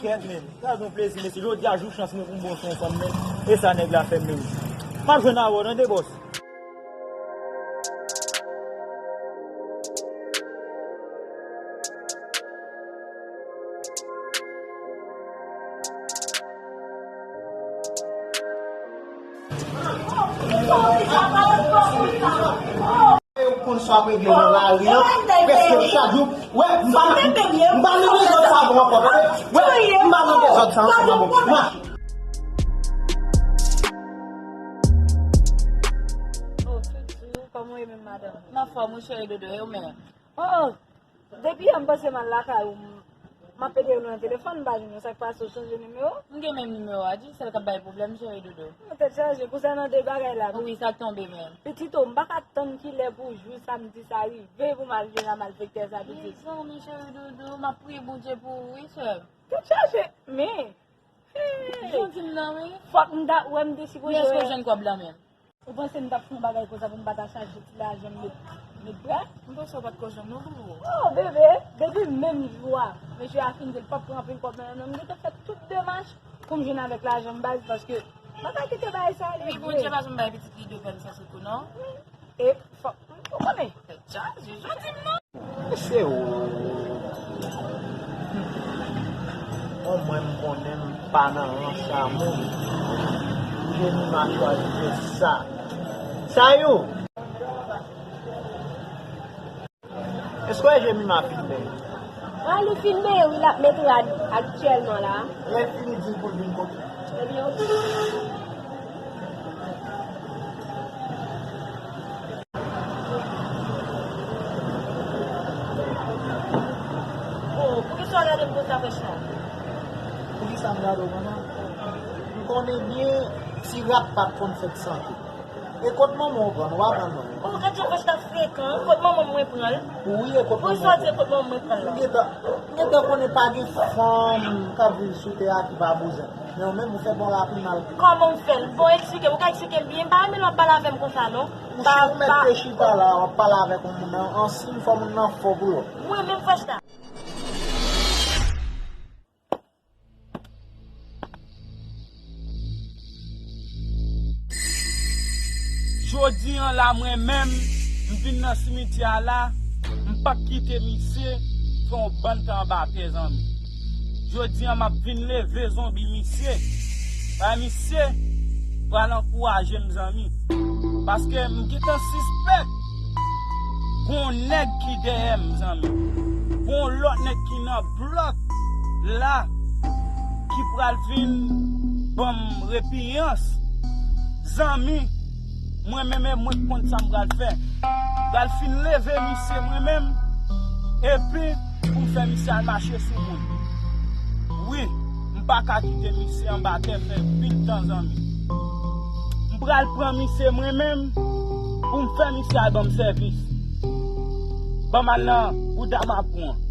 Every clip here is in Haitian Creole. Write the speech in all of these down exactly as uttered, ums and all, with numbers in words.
Kèt, men. Sa se yon plezi, mesye. Jodi a jou chans mwen pou m bon son ansanm, men. E sa nèg la fè m, men. M ap jwenn avè w, tande, bòs. Ou konn sa w ap regle nan lari an, prèske chak jou. Wè, m pa nan, m pa nan dezòd sa ankò, tande. Wè, m pa nan dezòd sa ankò, maman. Oh, Fifi, kòman w ye menm, madanm? M anfòm, wi, cheri dodo, e ou menm? Oh, depi yè m panse m al lakay ou, m, m ap pede rele w nan telefòn, m pa jwenn ou. Sa k pase, ou chanje nimewo? M gen menm nimewo a, di sèl k ap bay pwoblèm, cheri dodo. Mwen tèt chaje, konsènan de bagay la. Wi, sa k tonbe menm? Pitit o, m pa ka tann kilè pou jou samdi sa rive pou m al jwenn a malfektè sa pitit. Mezanmi, cheri dodo, m ap priye Bondye pou ou, wi, sè m. Tèt chaje, men. Hey! Jan w di m nan, wi. Fòk m ta, wè m te sipoze. Men èske w jwenn kòb la menm? Ou panse m t ap fè yon bagay konsa pou m pa ta chache ti lajan m met, met prè? M panse w pa t ko jwenn non pou ou. Oh, bebe, depi menm jou a, mesye a fin di l p ap pran anpil kòb nan men m, m gentan fè tout demach pou m jwenn avèk lajan m baz, paske m pa ka kite bagay sa rive. Epi Bondye pa janm bay pitit li de pèn san sekou non. E fòk, ou konnen. Tèt chaje, jan w di m non. Se ou. Bon, mwen m konnen m pa nan rans a moun. Jemima chwazi fè sa. Sayou! Èske w wè Jemima fin benyen? Wi, li fin benyen, wi, l ap met rad aktyèlman la. Lè l fini, di l pou l vin kote m. Ebyen, oke. Oh, poukisa w gade m konsa frèchman? Poukisa m gade w konsa? M konnen byen ti rat pa t konn fèt sante. E kot manman w pran l? W pa pran l non. Oh, gad jan frèch la frekan. Kot manman mwen pran l? Wi, e kot manman w pran l? Poukisa w di e kot manman mwen pran l la? M gentan, m gentan konnen pa gen fanm k ap viv sou tè a ki pa bouzen. Men ou menm, ou fè bò la pi mal. Kòman m fè l? Bon, eksplike m. Ou ka eksplike m byen. M pa renmen lè w ap pale avè m konsa, non. Ou si ou mèt te chita la, w ap pale avèk yon moun nan, an siy fò moun nan fò pou lòt. Mwen menm frèch la. Jodi an la, mwen menm, m vin nan simityè a la, m p ap kite misye fè yon bann tan anba tè, zanmi. Jodi an, m ap vin leve zonbi misye. Bay misye pral ankouraje m, zanmi. Paske m gentan sispèk gon nèg ki dèyè m, zanmi. Gon lòt nèg ki nan blòk la ki pral vin ban m repiyans. Zanmi, mwen menm e mwen k konn sa m pral fè. M pral fin leve misye mwen menm, epi pou m fè misye al mache sou moun. Wi, m pa ka kite misye anba tè fè vit tan, zanmi. M pral pran misye mwen menm pou m fè misye al ban m sèvis. Ban m al nan bouda mapou an.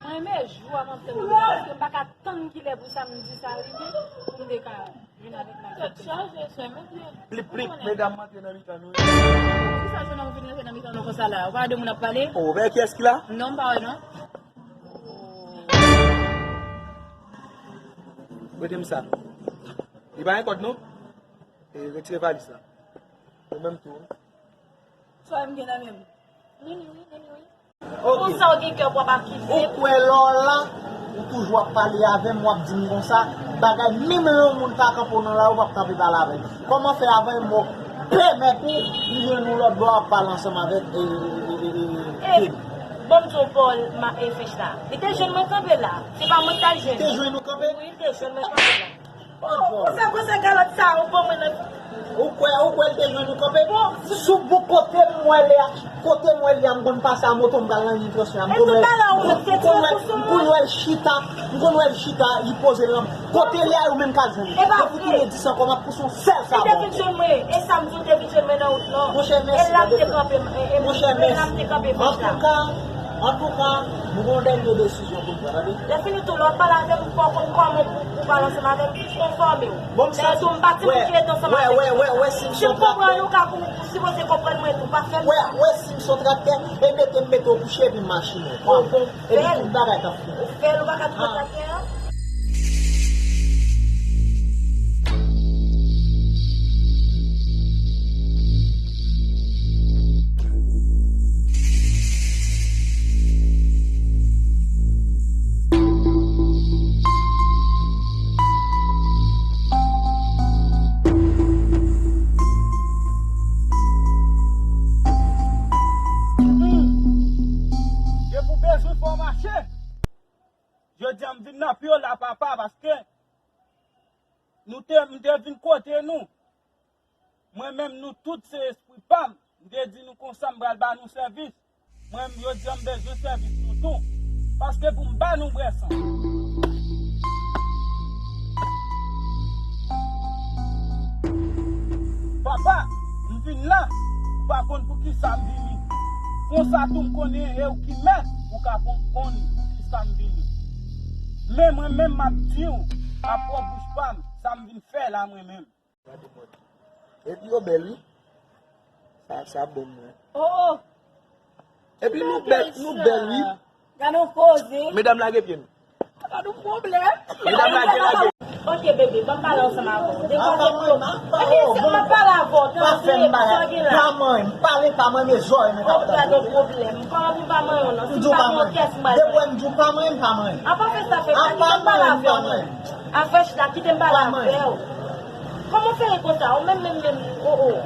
Mwen renmen jou a m ap tann pou sa, paske m pa ka tann kilè pou samdi sa rive, pou m te ka vin avèk malfektè. Tèt chaje, sè, men byen. Plip, plip, medam antre nan mitan nou. Kisa jwenn nan ou vin rantre nan mitan nou konsa la? Ou pa wè de moun ap pale? Oh, men kiyès ki la? Non, m pa wè non. Prete m sa. Li pa gen kòd non? E retire valis la. Ou menm tou. Sa m gen nan men m. Vini wi, vini wi. Ok. Konsa w gen kè pou w ap akize. Ou kwè lè w la, ou toujou ap pale avè m, w ap di m konsa, bagay, menm lè yon moun pa kanpe w nan lari, ou p ap kanpe pale avè l. Kòman fè avan yon mò pèmèt ou, ou jwenn yon lòt bò ap pale ansanm avèk, e, e, e, e, e, e, ban m di w, Paul, ma, e, Fèch la. Li te jwenn mwen kanpe la. Se pa mwen k t al jwenn li. Li te jwenn ou kanpe? Wi, li te jwenn mwen kanpe la. Oh, konsa, konsa, galòt sa, ou ban mwen nan. Ou kwè, ou kwè l te jwenn ou kanpe? Si w bouk kote m wè l a, kote m wè l a, m konn pase a moto, m pral nan liy transfè a, m konn wè l, m konn wè l chita, m konn wè l chita, li poze l nan, kote l a, ou menm ka jwenn li. Depi w tounen dis ankò, m ap pouse yon sèl sabò ankò. Monchè, mèsi. Antouka, antouka, nou gen yon dènye desizyon pou n pran, tande. Lè fini tou, lè w ap pale avè m, fò w konn kòman pou, pou pale ansanm avè m, enfòme w. Bon, m santi, tou, m pa ti moun ki rete ansanm avè w. Wè, wè, wè, wè, si m se yon traktè. Si m konprann ou ka pou, pou sipoze konprann mwen tou, pa fè m sa. Wè, wè, si m se yon traktè, e mete m mete w kouche epi m machine w. Bon, bon, epi tout bagay k ap fini. Ou fè l, ou pa ka di kontakte a. Depi w bezwen fò w mache. Jodi a m vin nan pye w la, papa, paske nou te, m te vin kote nou. Mwen menm, nou tout se espri pa m. M te di nou konsa, m pral ba nou sèvis. Mwen menm, jodi a, m bezwen sèvis nou tou. Paske pou m ba nou bwè san. Papa, m vin la, ou pa konn poukisa m vini. Konsa tou m konnen e ou ki mèt, ou ka konn, konn poukisa m vini. Men mwen menm m ap di w, ak pwòp bouch pa m, sa m vin fè la mwen menm. Epi yo bèl wi. Sa, sa bon mwen. Oh, oh. Epi nou bèl, nou bèl wi. Gade yon koze. Medam lage pye nou. Gade yon pwoblèm. Medam lage, lage. Ok, bebe, ban m pale ansanm avè w. Dekoze pou yo. Ok, si m ap pale avè w, tande, sa w gen la. Pa manyen m, pale pa manyen m, e zòrèy mwen k ap tande. Oh, gade yon pwoblèm. Kòman pou m pa manyen w non? Si m pa gen yon kès m pral manyen. Depi w wè m di w pa manyen m, pa manyen m. Apa fè sa, fè sa, kite m pale avè w non. Afè chita, kite m pale avè w. Kòman w fè ye konsa? Ou menm, menm, menm, oh, oh.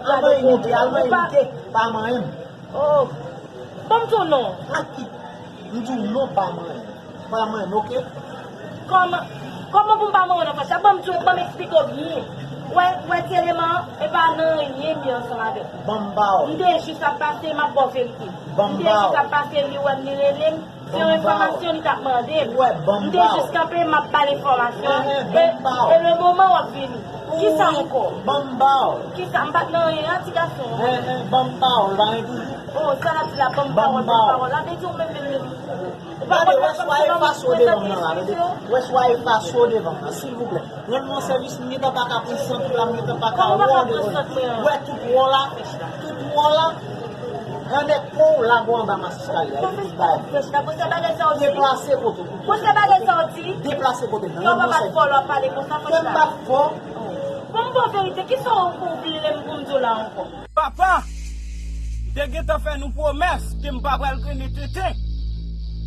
Al manyen m, al manyen m, pa manyen m. Oh. Ban m di w non. Ak ki? M di w non, pa manyen m. Pa manyen m, ok? Kòman, kòman pou m pa manyen w nan fach la? Ban m di w, ban m eksplike w byen. Wè, wè ti eleman an, e pa nan anyen m ye ansanm avè l. Ban m ba w. M te jis ap pase, m ap ba w verite. Ban m ba w. M te jis ap pase, li wè m, li rele m. Se yon enfòmasyon li t ap mande m. M te jis kanpe, m ap ba l enfòmasyon an. E, e le moman w ap vini. Kisa ankò? Ban m ba w. Kisa? M pa t nan anyen an, ti gason an. Ban m ba w, l pa gen toujou. Oh, sa l ap di la, ban m ba w, ban m ba w. La vle di ou menm, menm, menm. Ou pa konn wè swa e fason w devan m nan la, tande. Wè swa e fason w devan m nan, silvouplè. Rann mwen sèvis, m gentan pa ka pran sant la, m gentan pa ka wè w devan. Wè tout wò la, tout wò la. Yon nèg kon w lage w anba mas eskalye a, epi tout bagay. Deplase kote w. Deplase kote m nan. Rann mwen sèvis. Fè m bat fò. Bon, m ba w verite, kisa w oubli lè m pou m di w la ankò? Papa, m te gentan fè nou pwomès ke m pa pral grennen tenten.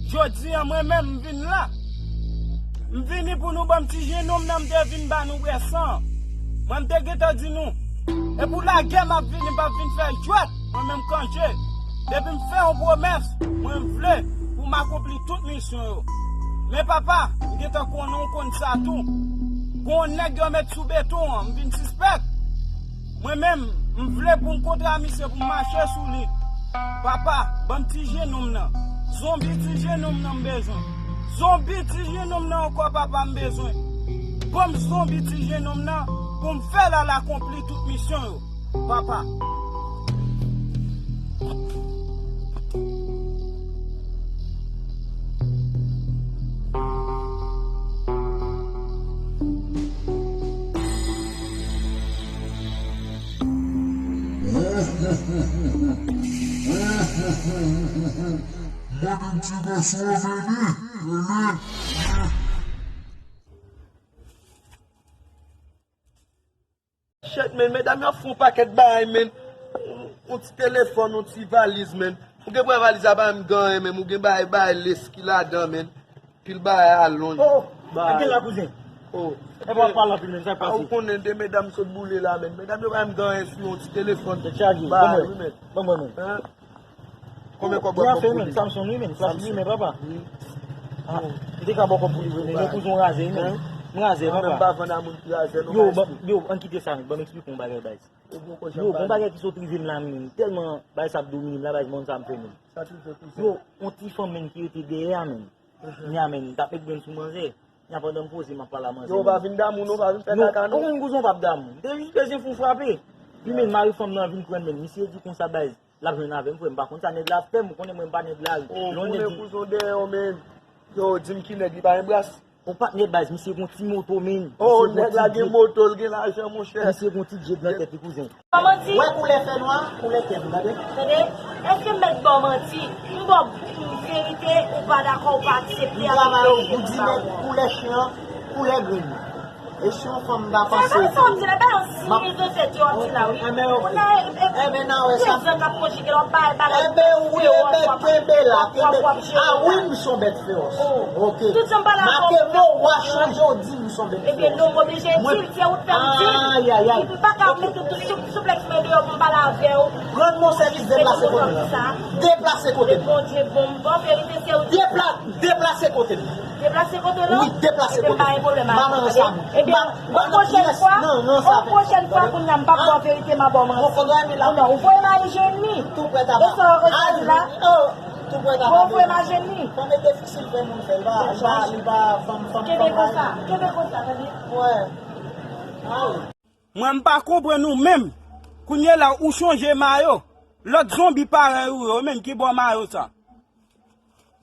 Jodi a, mwen menm, m vin la. M vini pou nou ban m ti jennonm nan m te vin ba nou bwè san an. Mwen, m te gentan di nou, e pou lagè m ap vini, m p ap vin fè jwèt, mwen menm Kanje. Depi m fè yon pwomès, mwen, m vle pou m akonpli tout misyon yo. Men papa, m gentan konnen w konn sa tou. Gon nèg yo met sou beton an, m vin sispèk. Mwen menm, m vle pou m kontre a misye pou m mache sou li. Papa, ban m ti jennonm nan. Zonbi ti jennonm nan m bezwen. Zonbi ti jennonm nan ankò, papa, m bezwen. Ban m zonbi ti jennonm nan pou m fè l al akonpli tout misyon yo. Papa. Gade yon ti gason an vini, ale. Shit, men, medam yo ap fè yon pakèt bagay, men. Yon ti telefòn, yon ti valiz, men. Ou gen pou wè valiz la pa menm gen anyen, men. Ou gen bagay, bagay lace ki ladan, men. Pil bagay alonj. Oh, bagay. Gen la, kouzen. Oh. E pa pale anpil, men, sa k pase? Ou konnen de medam sot boule la, men. Medam yo pa menm gen anyen sou yon ti telefòn. Tèt chaje, bagay, wi, men. Ban mwen, men. Hein? Konbyen kòb w ap ban pou li? Samsung, wi, men. Flash, wi, men, papa. Ah, li te ka ba w kòb pou li, wi, men. Yon kouzon raze, wi, men. Hein? M razè, papa. Mwen menm pa vann a moun ki razè, non, yo, pa ban, yo, ann kite sa, ban m eksplike yon bagay, baz. Ou poko janm pale. Yo, gon bagay ki sot rive m la, menm. Tèlman bagay sa ap domine m la, baz, m konn sa m fè, menm. Sa t rive, kouzen? Yo, yon ti fanm, menm, ki rete dèyè a, menm. Mhm. Nya, menm, m t ap met grenn sou manzè. Nya, pandan m poze, m ap pale a manzè, menm. Yo, pa vin damou, non, pa vin fè kaka, non. Okenn kouzon p ap damou. M te jis bezwen fè yon frape. Wi, menm, mari fanm nan vin pran m, menm. Misye di konsa, baz. L ap jwenn avè m, frè, m pa konn sa nèg la ap fè m, ou konnen mwen m pa nèg lari. Oh, ou konnen kouzon dèyè w, men. Yo, di m ki nèg, li pa Enbras? Ou pa t nèg, baz, misye gon ti moto, men. Oh, nèg la gen moto, l gen lajan, monchè. Misye gon ti djed nan tèt li, kouzen. Kòman di? Wè koulè fènwa, koulè tèt ou, gade. Tande, èske m mèt ba w manti? M ba w verite, ou pa dakò, ou pa aksepte avèk verite m ba w. M travay pou di nèg koulè chen an, koulè grenn. E si yon fanm ta panse. Se pa sa m di la, pa yon siy de tèt yo ap di la, wi. Kounye a, e, e, e, dezan k ap konjige la, w ap bay bagay fewòs, w ap, w ap, w ap jere la. Ah wi, m se yon bèt fewòs. Oh. Ok. Tout jan m pale avè w, make mo w a chanje, w di m se yon bèt fewòs. Ebyen, non, m oblije di l, se ou k fè m di l. Ay, ay, ay. M pa ka mete tout sou, souplex mwen deyò pou m pale avè w. Rann mwen sèvis, deplase kote m. Deplase kote m. Bondye bon, m ba w verite, se ou. Depla-, deplase kote m. Deplase kote l? Wi, deplase kote m. Ebyen, pa gen pwoblèm. M pa nan rans avè w. Ebyen, yon pwochèn fwa, yon pwochèn fwa, kounye a, m p ap ba w verite, m ap ba w manti. Oh non, ou voye m al Jeni. E sa w rejwenn la? Ou voye m al Jeni. Fanm e difisil fè moun fè, li pa, li pa, li pa fanm, fanm, fanm la. Kenbe konsa, kenbe konsa, tande? Wè. Mwen, m pa konprann ou menm. Kounye la, ou chanje mayo. Lòt zonbi parèy ou yo menm ki ba w mayo sa.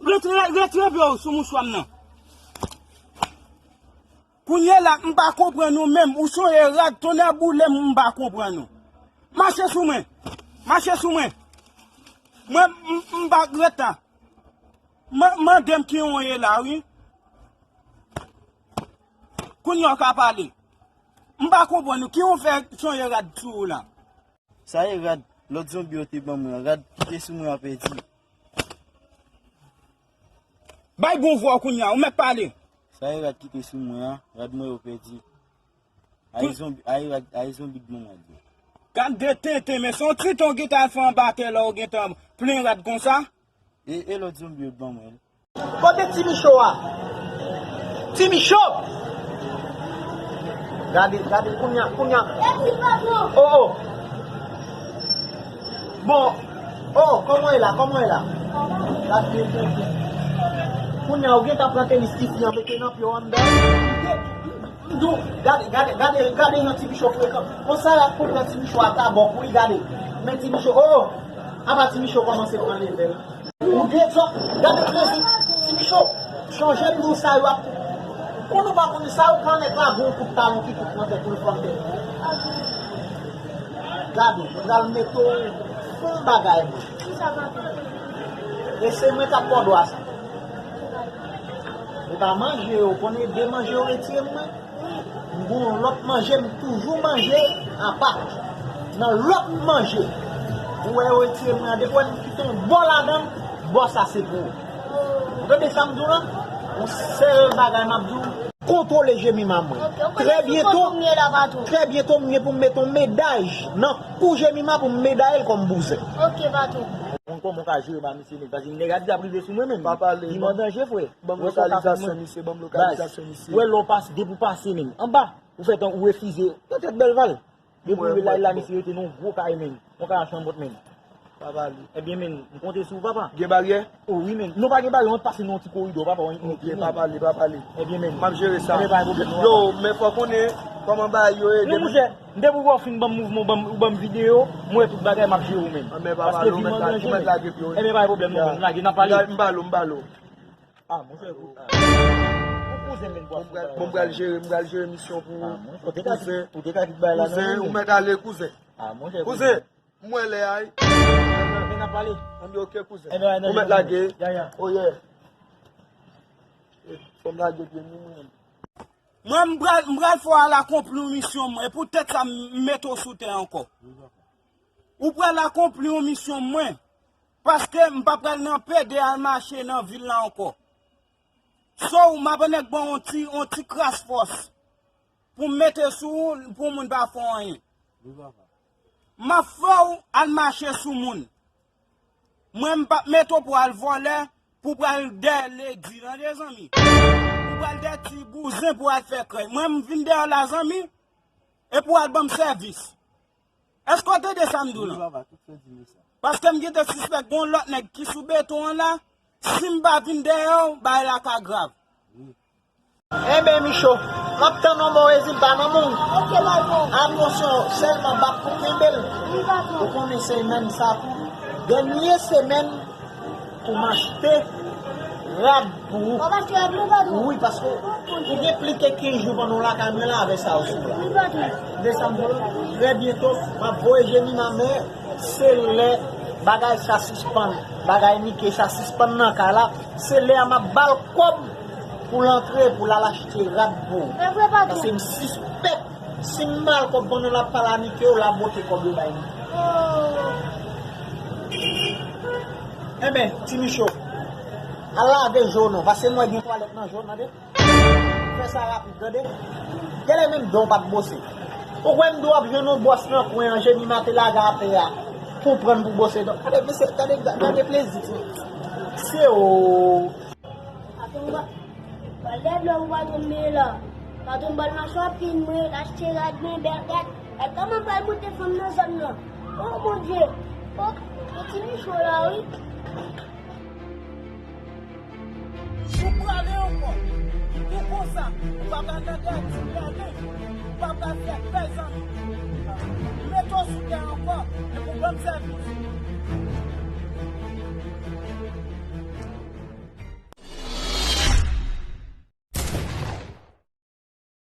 Ret-, ret-, retranpe w sou mouchwa m nan. Kounye la, m pa konprann ou menm. Ou chanje rad, tonnè boule m, m pa konprann ou. Mache sou mwen. Mache sou mwen. Mwen, m, m pa ret la. Man-, mande m ki yon ye la, wi. Kounye a w ka pale. M pa konprann ou. Ki yon fè chanje rad sou ou la? Sa e rad lòt zonbi yo te ban mwen an. Rad ki te sou mwen an pèdi. Bay bon vwa w kounye a, ou mèt pale. Sa e rad ki te sou mwen an, rad mwen yo pèdi. Ay zonbi, ay rad, ay zonbi k ban mwen di. Gad de tenten, men se yon triton ki t al fè anba tè la, ou gentan plen rad konsa. E, e lòt zonbi yo t ban mwen. Kote Ti Micho a? Ti Micho! Gade, gade, kounye a, kounye a. Oh, oh. Bon, oh, kòman e la, kòman e la? Gade, kounye a, ou gentan pran tenis tifi an, mete nan pye w anndan. Mdo, gade, gade, gade, gade jan Ti Micho frekan. Konsa y ap konprann Ti Micho a ta bòk, wi, gade. Men Ti Micho, oh, oh. Apa Ti Micho kòmanse pran levèl. Ou dezòd, gade plezi. Ti Micho, chonje m di w sa yo ap. Konn ou pa konn sa yo pran nèg la gon kout talon ki kout nan tèt ou l fòm tèt. Gade, m pral mete w fon bagay mwen. E se mwen k ap ba w dwa sa. E pa manje yo, konnen de manje yo retire m mwen. M gon lòt manje, m toujou manje apa. Nan lòt manje, ou wè yo retire mwen an, depi w wè m kite yon bò ladan l, bò sa se pou ou. Ou tande sa m di w lan? Yon sèl bagay m ap di w, kontwole Jemima mwen. Trè byento, trè byento, m gen pou m mete yon medaj nan kou Jemima pou m medaye l kòm bouzen. Ok, patwon. Mwen kòman w ka jere ba misye, men, paske nèg la di ap rive sou mwen, men. Pa pale, li an danje, frè. Ban m lokalizasyon misye, ban m lokalizasyon misye. Wè lè w pase, depi w pase, men, anba, ou fè tan, ou refize. Nan tèt Belval. Depi w rive la, la, misye rete nan yon gwo kay, men. Yon kay a chanpòt, men. Pa pale. Ebyen, men, m konte sou ou, papa. Gen baryè? O wi, men. Non, pa gen baryè, ann pase nan yon ti koridò, papa. Ok, pa pale, pa pale. Ebyen, men. M ap jere sa. Ebyen, pa gen pwoblèm, non, papa. Yo, men fò w konnen kòman bagay yo ye. Non, monchè. Depi w fin ban m mouvman, w ban m, w ban m videyo, m wè tout bagay, m ap jere w menm. Paske vi m an danje, men. Ebyen, pa gen pwoblèm, non, men, m lage, n ap pale. M ba l, m ba l. Ah, monchè, ou, ou kouzen menm pou ap fè bagay. Bon, m pral jere, m pral jere misyon pou ou. Kouzen, ou mèt ale, kouzen. Kouzen, m wè lè a wi. Men n ap pale. Ann, ok, kouzen. Ou mèt lage. Oyè. Fò m lage pye m wi, mwen. Mwen, m pral, m pral fè w al akonpli yon misyon mwen. E poutèt sa, m mete w sou tè ankò. Ou pral akonpli yon misyon mwen. Paske m pa pral nan pede al mache nan vil la ankò. So, m ap nèk ban yon ti, yon ti kras fòs. Pou m mete sou ou, pou moun pa fè w anyen. M ap fè w al mache sou moun. Mwen, m p ap mete w pou al vòlè, pou pral dèyè legi, tande, zanmi? Pral dèyè ti bouzen pou al fè krèy. Mwen, m vin dèyè w la, zanmi, e pou al ban m sèvis. Èske w tande sa m di w lan? Paske m gentan sispèk gen yon lòt nèg ki sou beton an la. Si m pa vin dèyè w, bagay la ka grav. Enben, Micho, m ap tann yon bon rezilta nan men w. Atansyon, sèlman bat pou kenbe l. Ou konnen se menm sa tou. Dènye semèn pou m achte rad pou ou. W ap achte rad mwen, patwon? Wi, paske ou gen plis ke kenz jou pandan w lakay mwen la avèk sa ou sou la. Wi, patwon. De sa m vle, trè byento, m ap voye Jemima, men se lè bagay sa sispann, bagay Nike sa sispann nan kay la, se lè a m ap ba l kòb pou l antre, pou l al achte rad pou ou. E vre, patwon. Paske m sispèk, si m ba l kòb pandan l ap pale a Nike, l ap bote kòb yo bay mwen. Oh. Enben, ti Micho, al lave je w non, paske m wè gen twalèt nan je w, tande? Fè sa rapid, tande? Genlè menm dan w pa t bwose. Ou kwè m di w ap jwenn yon bwòs nan kwen an, Jemima te lage atè a, pou w pran pou bwose dan? Gade, mesye, gade, gade plezi, ti. Se o. Patwon ba, ba lè blan ou patwon m ye la. Patwon ba l nan shopping, mwen, l achte rad, mwen, bèl rad. Gad kòman m pral moute fanm nan zòn nan. Oh, Bondye. Oh, yon ti Micho la, wi. Ou prale ankò. Pou konsa, ou pa pral nan dèyè ti prale. Ou pa pral fè pèl zanmi. Mete w sou tè ankò, epi w ban m sèvis.